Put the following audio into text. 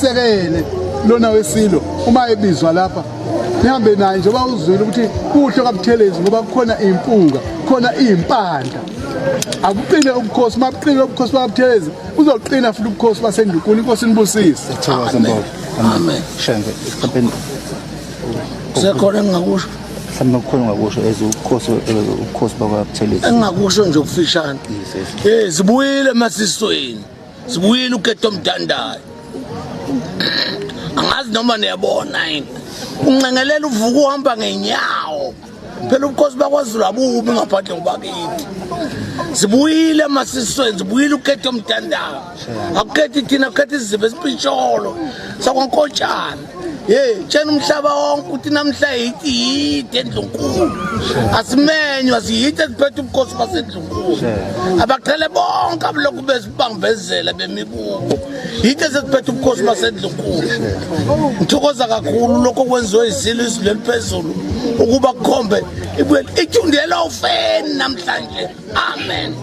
Sekele lona wesilo uma ebizwa lapha nihambe naye njengoba uzwile ukuthi kuhle kaButhelezi ngoba kukhona impunga khona impanda akuqine ubukhosi uma buqine ubukhosi bakaButhelezi buzoqina futhi ubukhosi baseNdlunkulu inkosi inibusise. Amen. Amen. Shenge, mhlawumbe Sekhona engingakusho. Mhlawumbe kukhona ongakusho as ubukhosi ubukhosi bakwaButhelezi. Engingakusho nje okufishane. Yes, yes. Eh sibuyile emasisweni. Sibuyile uketo omdandayo. Angazi noma niyabona yini. Uncengelela uvuka uhamba ngenyawo. Phela ubukhosi bakwaZulu abubi ngaphandle kubakithi. Sibuyile emasisweni, sibuyile uketo omdandayo. Akukhethi thina, akukhethi isiziba esipitsholo sakwaNkotshana. Hey, tshena umhlaba wonke ukuthi namhla yithi yide endlunkulu. Asimenywa siyithe siphethe ubukhosi basendlunkulu. Abaqhele bonke abalokhu besibambezelwa bemikubo. Yithe sesiphethe ubukhosi basendlunkulu. Ngithokoza kakhulu lokho okwenziwe isilo izulu eliphezulu ukuba kukhombe ibuye ithundela ufeni namhlanje. Amen.